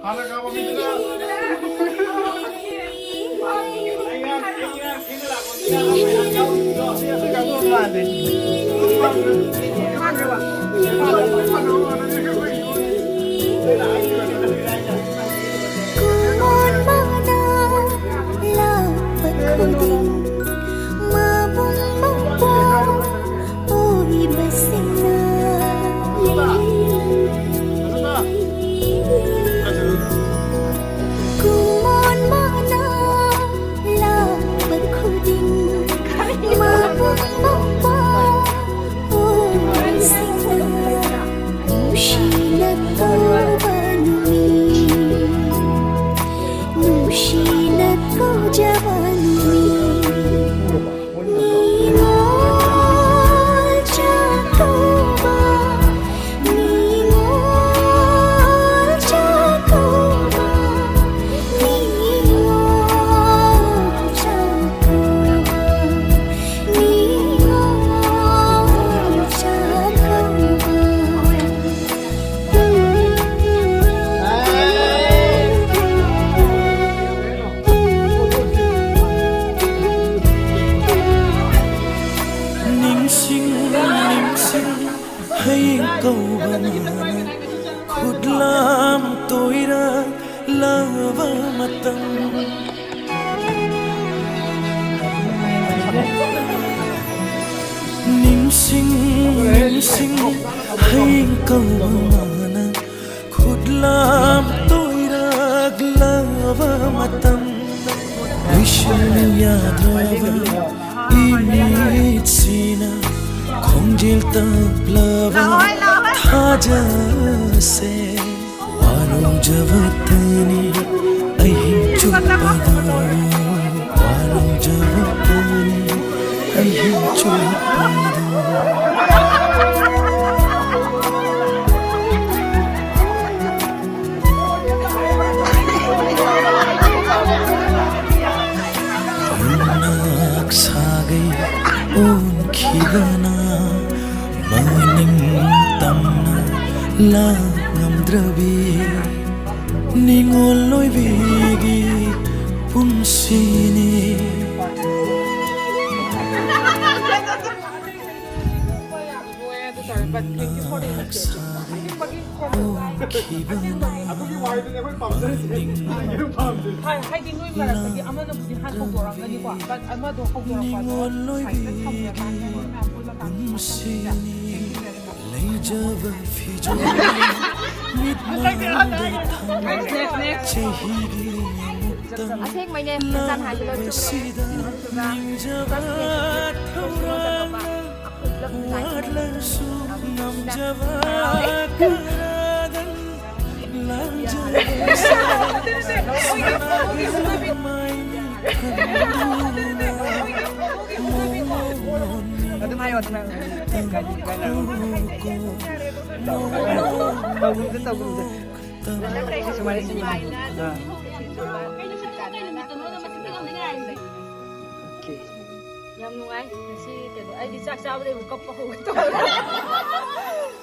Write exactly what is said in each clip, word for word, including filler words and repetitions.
ꯍꯥꯟꯅ ꯀꯥꯕ ꯃꯤꯗꯨꯅ ꯅꯤꯡꯁꯤꯡ, ꯅꯤꯡꯁꯤꯡ, ꯍꯌꯦꯡ ꯀꯧꯕ ꯃꯥꯅ ꯈꯨꯠꯂꯥꯝ ꯇꯣꯏꯔꯛꯂꯕ ꯃꯇꯝ꯫ ꯅꯤꯡꯁꯤꯡ, ꯅꯤꯡꯁꯤꯡ, ꯍꯌꯦꯡ ꯀꯧꯕ ꯃꯥꯅ ꯈꯨꯠꯂꯥꯝ ꯇꯣꯏꯔꯛꯂꯕ ꯃꯇꯝ꯫ ꯂꯣꯏꯁꯤꯟ ꯌꯥꯗ꯭ꯔꯕ ꯏꯃꯤꯠꯁꯤꯅ ꯈꯣꯟꯖꯦꯜ ꯇꯞꯂꯕ ꯊꯥꯖꯁꯦ꯫ ꯋꯥꯔꯧꯖꯕꯇꯅꯤ ꯑꯍꯤꯡ ꯆꯨꯞꯄꯗ, ꯋꯥꯔꯧꯖꯕꯇꯅꯤ ꯑꯍꯤꯡ ꯆꯨꯞꯄꯗ꯫ ꯍꯨꯟꯅꯛ ꯁꯥꯒꯩ ꯑꯣꯟꯈꯤꯕꯅ ꯃꯅꯤꯡ ꯇꯝꯅ ꯂꯥꯛ ꯉꯝꯗ꯭ꯔꯕꯤ ꯅꯤꯉꯣꯜ ꯑꯣꯏꯕꯤꯒꯤ ꯄꯨꯟꯁꯤꯅꯤ꯫ ꯍꯥꯏꯗꯤ ꯅꯣꯏ ꯃꯔꯛꯇꯒꯤ ꯑꯃꯅꯕꯨꯗꯤ ꯍꯥꯟꯅ ꯍꯧꯗꯣꯔꯛꯑꯝꯒꯅꯤꯀꯣ, but ꯑꯃꯗꯣ ꯍꯧꯗꯣꯔꯛꯄꯗꯣ ꯅꯤꯉꯣꯜ ꯁꯥꯏꯗ ꯑꯣꯏꯕꯤ ꯊꯝꯈ꯭ꯔꯀꯥꯟꯗ ꯅꯣꯏ ꯃꯌꯥꯝ ꯄꯨꯜꯂꯀꯥꯟꯗ ꯄꯨꯟꯁꯤꯅꯤ꯫ ꯂꯩꯖꯕ ꯐꯤꯖꯣꯜ ꯃꯤꯠꯃꯥꯡꯗ ꯊꯝꯕ ꯆꯍꯤꯒꯤ ꯑꯃꯨꯛꯇꯪ ꯑꯁꯦꯡꯕꯩꯅꯦ, ꯃꯆꯥꯟ ꯍꯥꯏꯕ ꯂꯣꯏ ꯆꯨꯝꯃꯦ꯫ ꯂꯥꯛꯄꯁꯤꯗ ꯅꯤꯡꯖꯕ ꯊꯧꯔꯥꯡꯅ ꯋꯥꯠꯂꯁꯨ ꯉꯝꯖꯕ ꯀꯔꯥꯗꯪ ꯂꯥꯟꯖꯕ ꯁꯥꯕ ꯃꯥꯏ ꯃꯤꯠ ꯈꯟꯗꯨꯅ ꯃꯣꯃꯣꯟ ꯑꯗꯨꯝ ꯍꯥꯏꯌꯣ, ꯑꯗꯨꯝ ꯍꯥꯏꯌꯣ꯫ ꯇꯧꯒꯨꯝꯁꯦ, ꯇꯧꯒꯨꯝꯁꯦ꯫ ꯁꯨꯃꯥꯏꯅ ꯁꯤꯅꯤ꯫ ꯑꯥ꯫ ꯀꯩ ꯅꯨꯃꯤꯠꯇꯅꯣ, ꯀꯩ ꯅꯨꯃꯤꯠꯇꯅꯣ ꯃꯁꯤꯡ ꯊꯤꯉꯝꯗ ꯉꯥꯏꯔꯤꯁꯦ꯫ ꯑꯣꯀꯦ꯫ ꯌꯥꯝ ꯅꯨꯡꯉꯥꯏ ꯉꯁꯤ ꯀꯩꯅꯣ, ꯑꯩꯗꯤ ꯆꯥꯛ ꯆꯥꯕꯗꯩ ꯑꯃꯨꯛ ꯀꯞꯄ ꯍꯧꯒꯦ ꯇꯧꯔꯦ꯫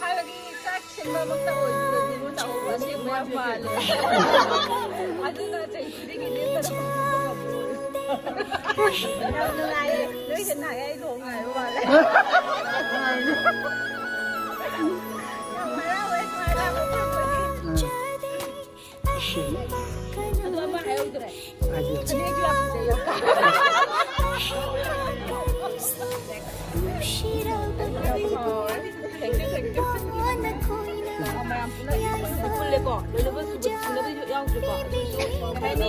ꯍꯥꯏꯕꯗꯤ ꯆꯥꯛ ꯁꯤꯟꯕꯃꯛꯇ ꯑꯣꯏꯗ꯭ꯔꯁꯨ ꯇꯥꯍꯧꯕ ꯑꯁꯦꯡꯕ ꯌꯥꯝ ꯃꯥꯜꯂꯦ꯫ ꯑꯗꯨꯅ ꯆꯍꯤ ꯈꯨꯗꯤꯡꯒꯤ ꯂꯦꯞꯇꯅ ꯄꯥꯡꯊꯣꯛꯄ ꯉꯝꯃꯤ꯫ ꯌꯥꯝ ꯅꯨꯡꯉꯥꯏꯌꯦ꯫ ꯅꯣꯏꯁꯦ ꯅꯍꯥꯟꯒꯩ ꯑꯩ ꯂꯨꯍꯣꯡ ꯉꯥꯏꯕ ꯃꯥꯜꯂꯦ꯫ ꯌꯥꯝ ꯍꯔꯥꯎꯋꯦ, ꯁꯨꯃꯥꯏꯅ ꯂꯥꯛꯄ ꯐꯪꯕꯒꯤ꯫ ꯑꯗꯣ ꯑꯃ ꯍꯥꯏꯍꯧꯗ꯭ꯔꯦ꯫ ꯍꯥꯏꯕꯤꯌꯨ꯫ ꯐꯅꯦꯛꯁꯨ ꯌꯥꯝ ꯐꯖꯩꯌꯦ꯫ Thank you, thank you꯫ ꯃꯌꯥꯝ ꯄꯨꯟꯅ ꯑꯩꯈꯣꯏ ꯍꯧꯖꯤꯛ ꯄꯨꯜꯂꯦꯀꯣ꯫ ꯂꯣꯏꯅꯃꯛ ꯁꯨꯕ ꯁꯨꯅꯕꯗꯤ ꯌꯥꯎꯗ꯭ꯔꯤꯀꯣ꯫ ꯑꯗꯨꯁꯨ ꯀꯩ ꯍꯥꯏꯅꯤ?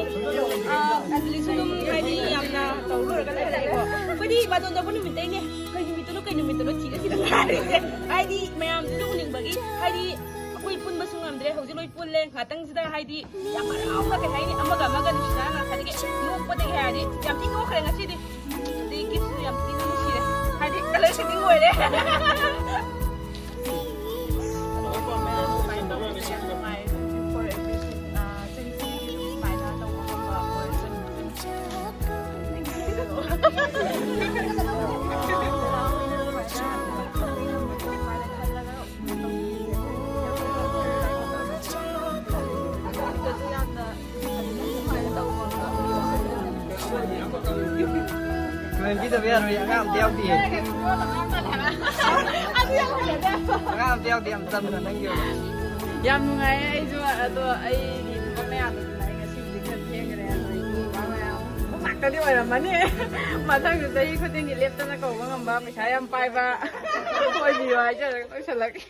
ꯑꯥ, ꯑꯟꯖꯂꯤꯁꯨ ꯑꯗꯨꯝ ꯍꯥꯏꯗꯤ ꯌꯥꯝꯅ ꯇꯧ ꯂꯣꯏꯔꯒ ꯂꯩꯔꯦꯀꯣ꯫ ꯑꯩꯈꯣꯏꯗꯤ ꯏꯃꯥꯇꯣꯟ ꯇꯧꯕ ꯅꯨꯃꯤꯠꯇꯩꯅꯦ꯫ ꯀꯩ ꯅꯨꯃꯤꯠꯇꯅꯣ, ꯀꯩ ꯅꯨꯃꯤꯠꯇꯅꯣ ꯊꯤꯔ ꯊꯤꯔ ꯉꯥꯏꯔꯤꯁꯦ꯫ ꯍꯥꯏꯗꯤ ꯃꯌꯥꯝꯁꯤꯁꯨ ꯎꯅꯤꯡꯕꯒꯤ꯫ ꯍꯥꯏꯗꯤ ꯑꯩꯈꯣꯏ ꯄꯨꯟꯕꯁꯨ ꯉꯝꯗ꯭ꯔꯦ꯫ ꯍꯧꯖꯤꯛ ꯂꯣꯏ ꯄꯨꯜꯂꯦ꯫ ꯉꯥꯛꯇꯪꯁꯤꯗ ꯍꯥꯏꯗꯤ ꯌꯥꯝ ꯍꯔꯥꯎꯅ ꯀꯩ ꯍꯥꯏꯅꯤ? ꯑꯃꯒ ꯑꯃꯒ ꯅꯨꯡꯁꯤꯅꯅ ꯉꯁꯥꯏꯗꯒꯤ ꯅꯣꯛꯄꯗꯒꯤ ꯍꯥꯏꯔꯗꯤ ꯌꯥꯝ ꯊꯤ ꯅꯣꯛꯈ꯭ꯔꯦ ꯉꯁꯤꯗꯤ꯫ ꯑꯗꯩ ꯀꯤꯁꯁꯨ ꯌꯥꯝ ꯊꯤꯅ ꯅꯨꯡꯁꯤꯔꯦ꯫ ꯍꯥꯏꯗꯤ ꯀꯂꯔ ꯁꯦꯠꯅꯤꯡ ꯑꯣꯏꯔꯦ꯫ ꯅꯪꯒꯤꯗꯕ ꯌꯥꯔꯣꯏ, ꯑꯉꯥꯡ ꯑꯝꯇ ꯌꯥꯎꯗꯤꯌꯦ꯫ ꯑꯗꯨ ꯌꯥꯝ ꯐꯖꯗꯦ꯫ ꯑꯉꯥꯡ ꯑꯝꯇ ꯌꯥꯎꯗꯦ, ꯌꯥꯝ ꯆꯝꯅ ꯅꯪꯒꯤ ꯑꯣꯏꯅ꯫ ꯌꯥꯝ ꯅꯨꯡꯉꯥꯏꯌꯦ꯫ ꯑꯩꯁꯨ ꯑꯗꯣ ꯑꯩꯒꯤ ꯊꯕꯛ ꯃꯌꯥꯝꯗꯨꯅ ꯑꯩ ꯉꯁꯤꯕꯨꯗꯤ ꯈꯔ ꯊꯦꯡꯈ꯭ꯔꯦ꯫ ꯑꯗꯣ ꯑꯩꯒꯤ ꯅꯨꯄꯥ ꯃꯌꯥꯝ ꯉꯥꯛꯇꯗꯤ ꯑꯣꯏꯔꯝꯃꯅꯤ꯫ ꯃꯊꯪꯁꯨ ꯆꯍꯤ ꯈꯨꯗꯤꯡꯒꯤ ꯂꯦꯞꯇꯅ ꯀꯧꯕ ꯉꯝꯕ, ꯄꯩꯁꯥ ꯌꯥꯝ ꯄꯥꯏꯕ ꯑꯣꯏꯕꯤꯌꯣ ꯍꯥꯏꯖꯔꯒ ꯂꯣꯏꯁꯜꯂꯒꯦ꯫